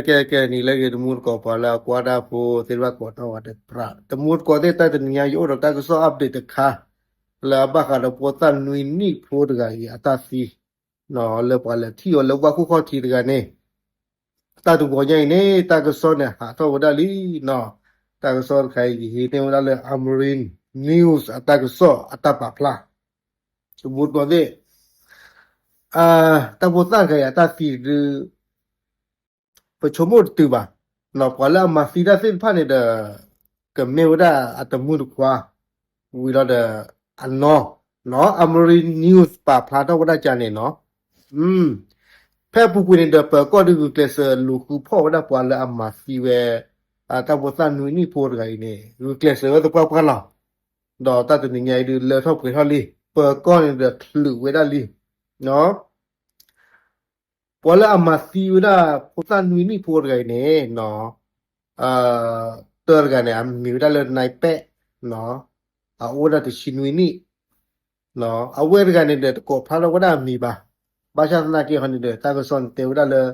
ကဲ ကဲ နံၤလၢအဂ့ၤ တမူတကိး ပှၤလၢအကွၢ်တၢ်ဖိသ့ၣ်တဖၣ် ကိးထီၣ်ဝဲတဖၣ် တမူတကိးသ့ၣ် တၢ်တနံၤညါ ယအိၣ်ဒီးတၢ်ကစီၣ် update တခါ လၢအဘၣ်ဃးဒီးဖိသၣ်နွံနံၣ်ဖိတဂၤအံၤ အတၢ်သံ လၢပှၤလဲၤထံၣ်အီၤလၢဝၣ်ခိၣ်ခီၣ်ထံးတဂၤန့ၣ် တၢ်တဂီၤညါအံၤန့ၣ် တၢ်ကစီၣ်န့ၣ် ဟးထီၣ်ဝဲဒၣ်လံနီၤ. တၢ်ကစီၣ်တခါအံၤ ယဟံးန့ၢ်ဝဲဒၣ်လၢ Amarin News အတၢ်ကစီၣ်အတၢ်ပာ်ဖျါ တမူတကိးသ့ၣ် တၢ်ဖိသၣ်တဂၤအံၤ အတၢ်သံဒုး ပဆိကမိၣ်တတုၤဘၣ်. ပှၤလၢအမၤသံတၢ်သ့ၣ်တဖၣ်န့ၣ်ဒီး ကမ့ၢ်ဝဲဒၣ်အတမုၢ်တခွါ ဝံၤလီၤဒီး အနီၢ် Amarin News ပာ်ဖျါထီၣ်ဝဲဒၣ်ကန့ၣ်နီၤ. ဖဲအပူၤကွံာ်န့ၣ်ဒီး ပၢၤကီၢ်ဒုးဂုာ်ကျဲးစၢးလူၤဃုဖီၣ်ဝဲဒၣ်ပှၤလၢအမၤသံဝဲ တၢ်ဖိသၣ်နွံနံၣ်ဖိတဂၤအံၤန့ၣ် ဂုာ်ကျဲးစၢးဝဲသပှၢ်ပှၢ်လီၤ. ဒီးတၢ်တနံၤညါအံၤဒုး လၢထီၣ်ပှဲၤထီၣ်လံ ပၢၤကီၢ်န့ၣ်ဒီးချုးဝဲဒၣ်လံ ပှၤလၢအမၤသံဝဲဒၣ် ဖိသၣ်နွံနံၣ်ဖိတဂၤအံၤန့ၣ် တၢတဂၤန့ၣ် အမံၤဝဲဒၣ်လၢ နၢ်ပဲၣ် အအိၣ်ဝဲဒၣ်တဆံနွံနံၣ် အဝဲတဂၤန့ၣ်ဒီး တကိးဖျါထီၣ်ဝဲဒၣ်အမံၤဘၣ်. ဘၣ်ဆၣ်သနာ်က့ဟီန့ၣ်ဒီး တၢ်ကစီၣ်န့ၣ်တဲဝဲဒၣ်လၢ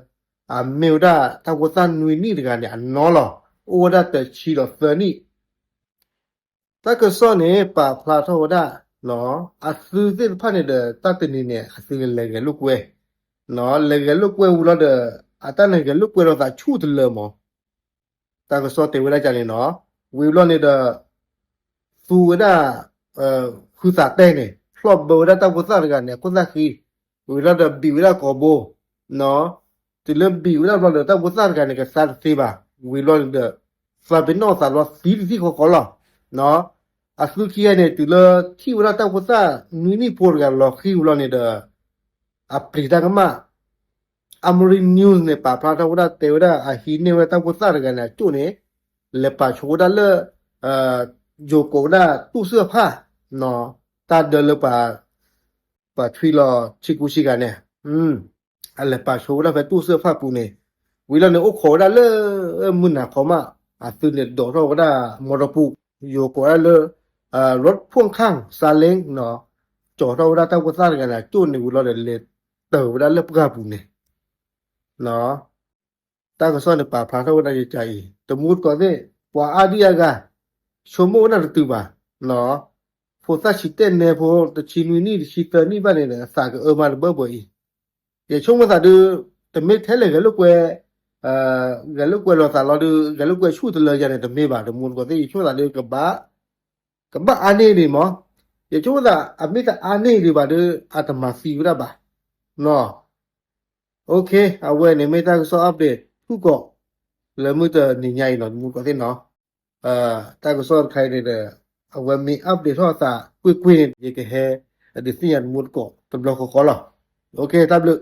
အမ့ၢ်ဝဲဒၣ်တၢ်ဖိသၣ်နွံနံၣ်တဂၤန့ၣ် အနီၢ်လီၤ. အိၣ်ဝဲဒၣ်တဆံဒီးသၢနံၣ် တၢ်ကစီၣ်န့ၣ် ပာ်ဖျါထီၣ်ဝဲဒၣ် အသုသ့ၣ်တဖၣ်န့ၣ်ဒီး တၢ်တနံၤန့ၣ် အသုလဲၤဂဲၤလိာ်ကွဲ လဲၤဂဲၤလိာ်ကွဲဝံၤလီၤဒီး အတၢ်န့ၣ်ဂဲၤလိာ်ကွဲလိာ်သးဆူၣ်တလၢမး တၢ်ကစီၣ်တဲဝဲဒၣ်ကန့ၣ်နီၤ. ဝံၤဘျီန့ၣ်ဒီး သူဝဲဒၣ် ဃုသးတဲန့ၣ် ဖျီၣ်ဘၢဝဲဒၣ်တၢ်ဖိသၣ်တဂၤန့ၣ် အခိၣ်သၣ်ဃံ, ဝံၤဘျီဒီးဘံၣ်ဝဲဒၣ်ကိာ်ဘိ တုၤလၢဘံၣ်ဝဲဒၣ်ဘျီဒီး တၢ်ဖိသၣ်တဂၤန့ၣ် ကသါတသ့ဘၣ်. ဝံၤဘျီန့ၣ်ဒီး သးပ့ၤနီၣ်သးလီၤသံတသ့ၣ်ဃီဃီလီၤ. အသုခံဂၤန့ၣ် တုၤလၢထံၣ်ဝဲဒၣ်တၢ်ဖိသၣ်နွံနံၣ်ဖိတဂၤလီၤဃံၤဘျီန့ၣ်ဒီး အပျံၤတၢ်ကမၣ် Amarin News န့ၣ် ပာ်ဖျါထီၣ်ဝဲဒၣ်တဲဝဲဒၣ် အဟံးန့ၢ်ဝဲဒၣ်တၢ်ဖိသၣ်တဂၤန့ၣ် အကၠိၣ်န့ၣ် လဲၤပာ်ဆိဝဲဒၣ်လၢ ယိၤကိးဝဲဒၣ်တူၢ်စၢၣ်ဖၣ် တၢ်ဒၢလၢ ပှၤထွံလီၤဆ့ကူဆ့ကၤန့ၣ် အလဲၤပာ်ဆိဝဲဒၣ်ဖဲတူၢ်စၢၣ်ဖၣ်ပူၤန့ၣ် ဝံၤလီၤန့ၣ် အိၣ်ခိးဝဲဒၣ်လၢ မုၢ်နၤခီမး အသုန့ၣ်ဒိးထီၣ်ဝဲဒၣ် မီတပူၤ ယိၤကိးဝဲဒၣ်လၢ ရူၣ်ဖူၣ်ခၣ် စါလ့ ကၠီၤထီၣ်ဝဲဒၣ်တၢ်ဖိသၣ်တဂၤန့ၣ် အကၠိၣ်န့ၣ်ဝံၤလီၤဒီး လဲၤတၢၤဝဲဒၣ်လၢပှၢ်ပူၤန့ၣ် တၢ်ကစီၣ်န့ၣ် ပာ်ဖျါထီၣ်ဝဲဒၣ်ယကၤအံၤ တမူတကိးသ့ၣ် ပှၤအါဒံအါဂၤ ဆိကမိၣ်ဝဲဒၣ်တတုၤဘၣ် ဖိသၣ်ဆံတဲနဲဖိ တဆံနွံနံၣ် တဆံသၢနံၣ်ဘၣ်န့ၣ် အသးကအၢမးတဘၢဘၢအံၤ ယဆိကမိၣ်သးဒုး တမ့ၢ်ထဲလဲၣ်ဂဲၤလိာ်ကွဲ ဂဲၤလိာ်ကွဲလိာ်သးလီၤဒုး ဂဲၤလိာ်ကွဲဆူၣ်တလၢယၤန့ၣ် တမ့ၢ်ဘၣ် တမူတကိးသ့ၣ် ယဆိကမိၣ်သးဒုး ကဘၣ်အါန့ၢ်ဒံးမး ယဆိကမိၣ်သး အမ့ၢ်တအါန့ၢ်ဒံးဘၣ်ဒီး အတမၤသံဝဲဒၣ်ဘၣ် အဝဲန့ၣ်မ့ၢ်တၢ်ကစီၣ် update ထူၣ်ကိး လၢမုၢ်တနံၤညါအံၤနီၤ တမူတကိးသ့ၣ်နီၤ တၢ်ကစီၣ်တခါအံၤန့ၣ်ဒီး အဝဲမ့ၢ် update ထီၣ်အသးကွ့ၢ်ကွ့ၢ်န့ၣ် ယကဟဲ ဒုးသ့ၣ်ညါတမူတကိး တဘျီဃီဃီလီၤ. တၢ်ဘျုး